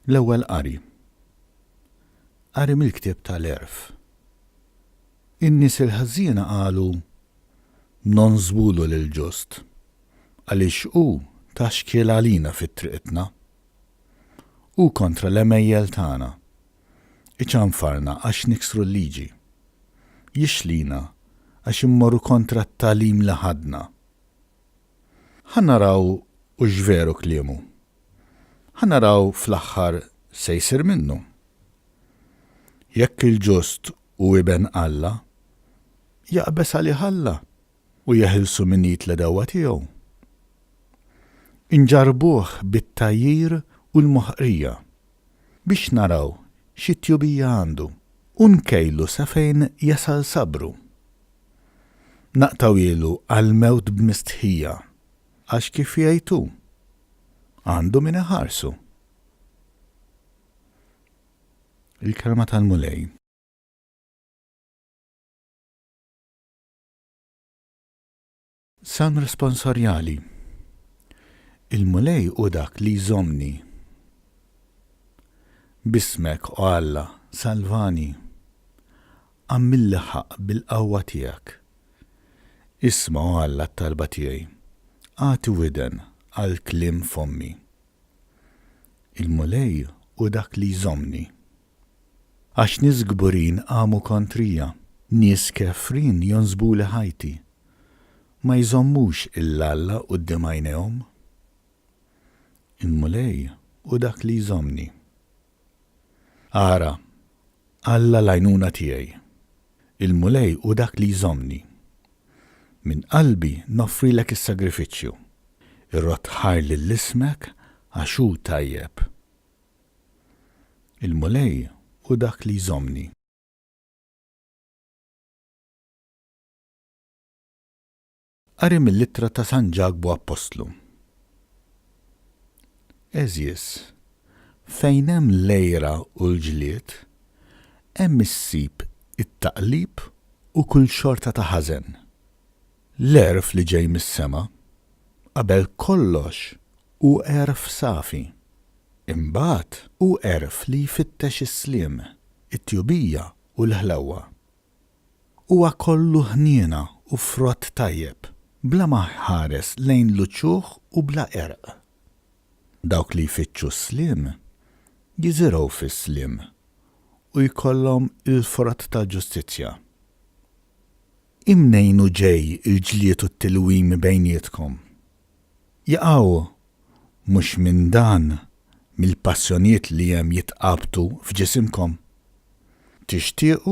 L-Ewwel Qari. Qari mill-Ktieb tal-Għerf. In-nies il-ħżiena qalu, Nonsbulu lill-ġust, għaliex hu ta xkiel għalina fi triqitna. Hu kontra l-għemejjel tagħna. Iċanfarna għax niksru l-liġi. Jixlina għax immorru kontra t-tagħlim li ħadna. Ħa naraw hux veru kliemu. Ħa naraw fl-aħħar se jsir minnu. Jekk il-ġust hu iben Alla, jaqbeż għalih Alla u jeħilsu minn id l-għedewwa tiegħu. Inġarrbuh bit-tgħajjir u l-moħqrija, biex naraw xi tjubija għandu u nkejlu sa fejn jasal sabru. Naqtgħuhielu għall-mewt b'mistħija, għax kif jgħid hu, għandu min iħarsu. Il-Kelma tal-Mulej. Salm Responsorjali Il-Mulej hu dak li jżommni. B'ismek, o Alla, salvani. Agħmilli ħaqq bil-qawwa tiegħek. Isma', o Alla, t-talba tiegħi, agħti widen għal kliem fommi. Il-Mulej hu dak li jżommni. Għax nies kburin qamu kontrija, nies kefrin jonsbuli ħajti. Ma jżommux 'il Alla quddiem għajnejhom. Il-Mulej hu dak li jżommni. Ara, Alla l-għajnuna tiegħi. Il-Mulej hu dak li jżommni. Minn qalbi noffrilek is-sagrifiċċju. Irrodd ħajr lil ismek għax hu tajjeb. Il-Mulej hu dak li jżommni. Qari mill-Ittra ta' San Ġakbu Appostlu. Għeżież, fejn hemm l-għira u l-ġlied, hemm issib it-taqlib u kull xorta ta' ħażen. L-għerf li ġej mis-sema, qabel kollox hu għerf safi. Imbagħad hu għerf li jfittex is-sliem, it-tjubija u l-ħlewwa. Huwa kollu ħniena u frott tajjeb, bla ma jħares lejn l-uċuħ u bla qerq. Dawk li jfittxu s-sliem jiżirgħu fis-sliem u jkollhom il-frott tal-ġustizzja. Imnejn hu ġej il-ġlied u t-tilwim bejnietkom? Jaqaw mhux minn dan mill-passjonijiet li hemm jitqabtu f'ġisimkom? Tixtiequ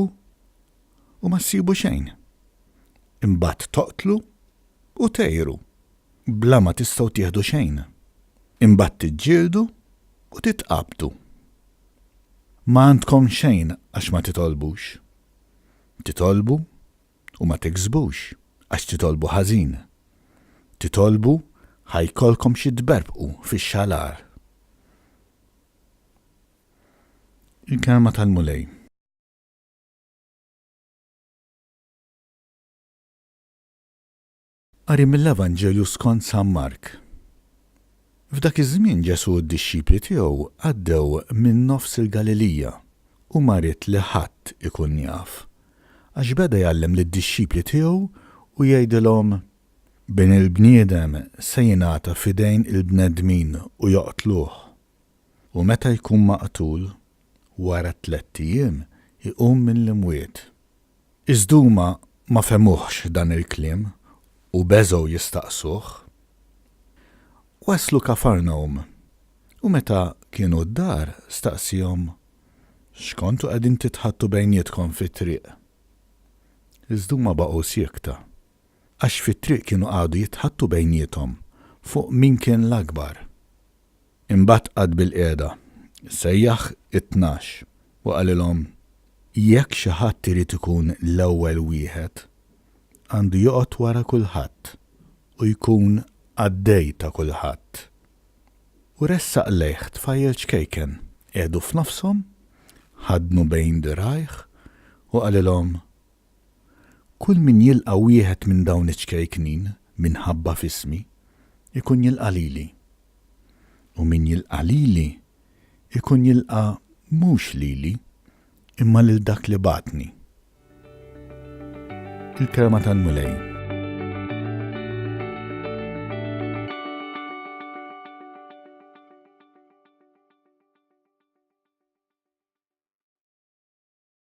u ma ssibu xejn. Imbagħad toqtlu u tgħiru bla ma tistgħu tieħdu xejn. Imbagħad tiġġieldu u titqabdu. Ma għandkom xejn għax ma titolbux. Titolbu u ma tiksbux għax titolbu ħażin. Titolbu ħa jkollkom xi tberbqu fix-xalar. Il-Kelma tal-Mulej. Qari mill-Evanġelju skont San Mark. F'dak iż-żmien Ġesù u d-dixxipli tiegħu għaddew minn nofs il-Galilija u ma ried li ħadd ikun jaf, għax beda jgħallem lid-dixxipli tiegħu u jgħidilhom, Bin il-bniedem se jingħata f'idejn il-bnedmin u joqtluh, u meta jkun maqtul, wara tlett ijiem iqum mill-imwiet. Iżda huma ma fehmuhx dan il-kliem u beżgħu jistaqsuh. Waslu Kafarnahum, u meta kienu d-dar staqsiehom, X'kontu qegħdin titħaddtu bejnietkom fit-triq? Iżda huma baqgħu siekta, għax fit-triq kienu qagħdu jitħaddtu bejniethom fuq min kien l-akbar. Imbagħad qagħad bilqiegħda, sejjaħ it-Tnax, u qalilhom, Jekk xi ħadd irid ikun l-ewwel wieħed, għandu joqgħod wara kulħadd u jkun qaddej ta' kulħadd. U ressaq lejh tfajjel ċkejken, qiegħdu f'nofshom, ħaddnu bejn dirgħajh, u qalilhom, Kull min jilqa' wieħed minn dawn iċ-ċkejknin minħabba f'ismi, ikun jilqa' lili. U min jilqa' lili, ikun jilqa' mhux lili, imma lil dak li bagħatni. Il-Kelma tal-Mulej.